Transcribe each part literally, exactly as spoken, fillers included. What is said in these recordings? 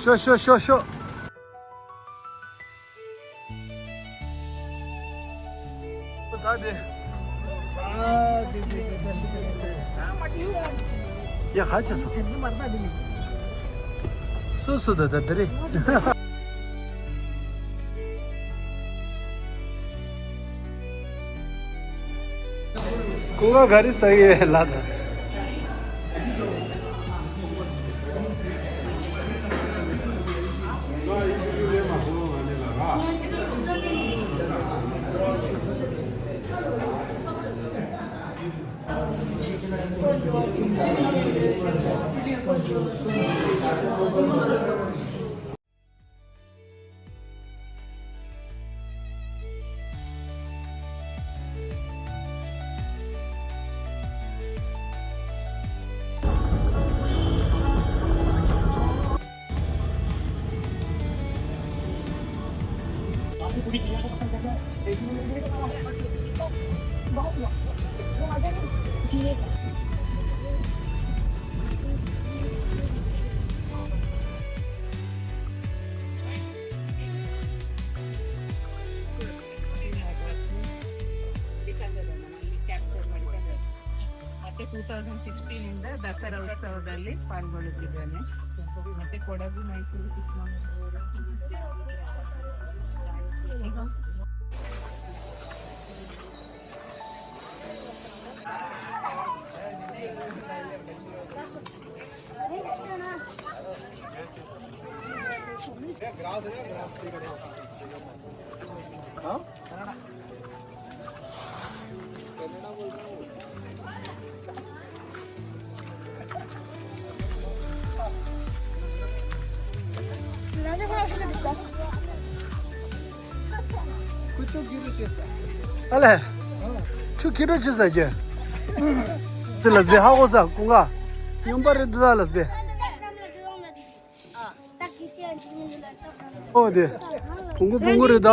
ཤོ་ཤོ་ཤོ་ཤོ། ད་དེ། ཨ་ཙི་ཙི་ཙི། བཀྲ་ཤིས་བདེ་ལེགས། ཡ་ཧ་ཅི་སོ། སོ་སོ་ད་ད་དེ་རེད། ཀུན་དགའ་ག་རེ་ཟ་གི་ཡོད་ལབ་དང་། ಮತ್ತೆ two thousand sixteen ಇಂದ ದಸರಾ ಉತ್ಸವದಲ್ಲಿ ಪಾಲ್ಗೊಳ್ಳುತ್ತಿದ್ದೇನೆ. ಮತ್ತೆ ಕೊಡಗು, ಮೈಸೂರು, ಚಿಕ್ಕಮಗಳೂರು. ཨ་ལས། ཆུ་ཁྱི་འགྲོ་ཆུ་ཟ་རྒྱུ། དེ་ལ་ཟེ་ཧ་གོ་ས་ཀུན་དགའ། ཡོང་པ་རེད་འདི་ལ་ཟེ། ཨོ་དེ། བུང་གུ་བུང་གུ་རེད་ད།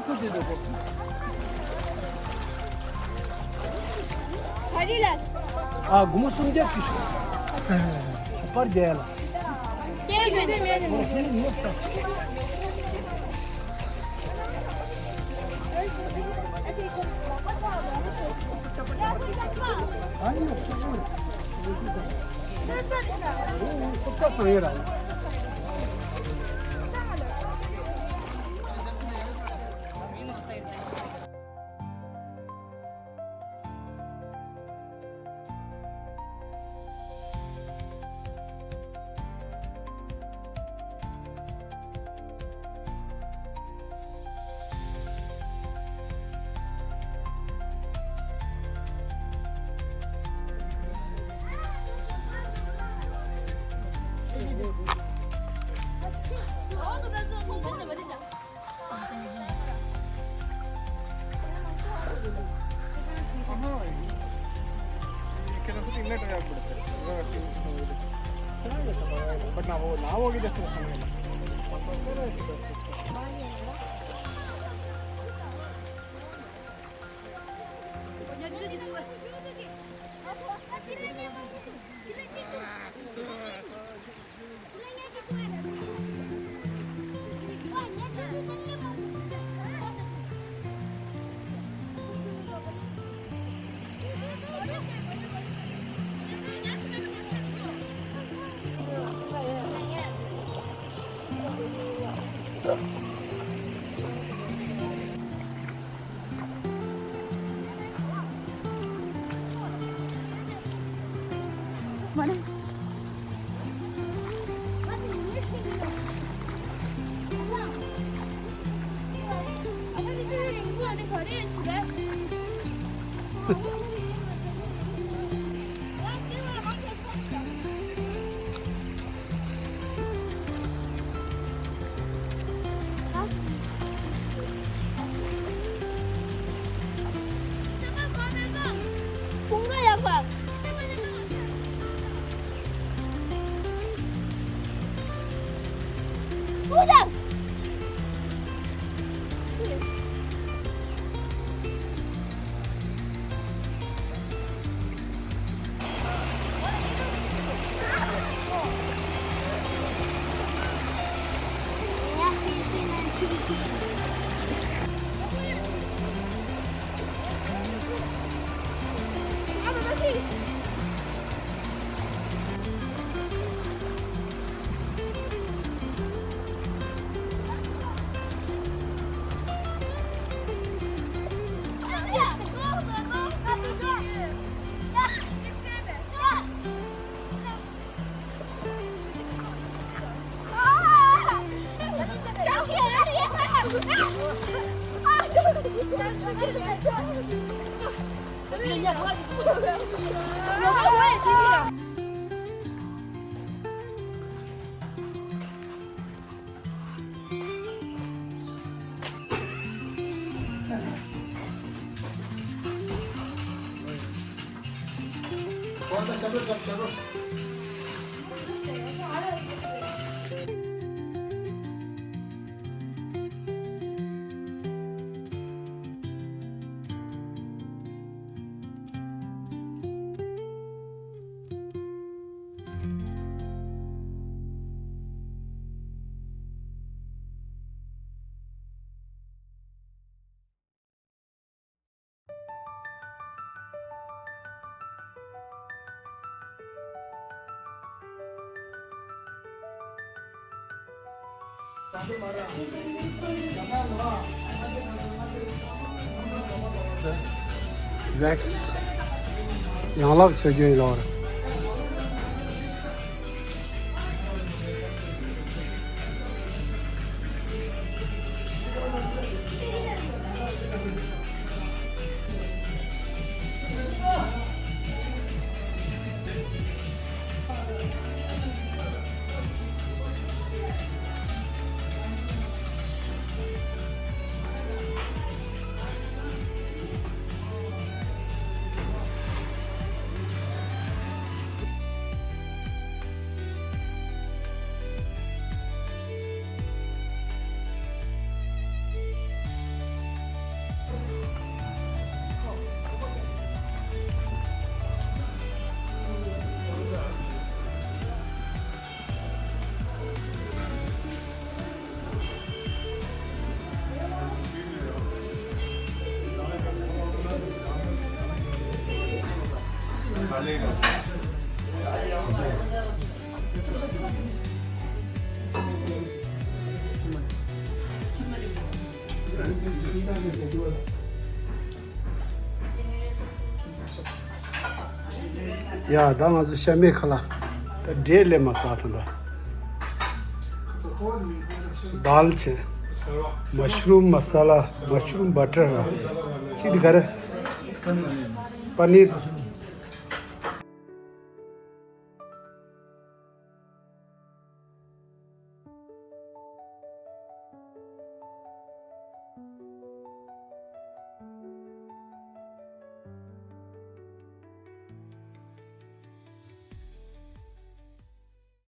ག་རེ་ལ། ཨ། སྒོར་མོ་སུམ་བརྒྱ་བཅུ་ཞིག་པར་རྒྱག་ལ། ಬಟ್ ನಾವು ನಾವು ಹೋಗಿದ್ದೆ ಸರ್. ཝེག་སི་ཡན་ལག་སྲོལ་རྒྱུན་ཡིན་ལོར། ཡ། ད་ང་ཚོ་ཤ་མེད་ཁ་ལག་ད་འབྲས་ལེན་མ་ཟ་ཐང་། ད་དཱལ་བྱས། མ་ཤ་རུམ་མ་ས་ལ། མ་ཤ་རུམ་བྷ་ཊར། གཅིག་འདི་ག་རེ། པ་ནིར།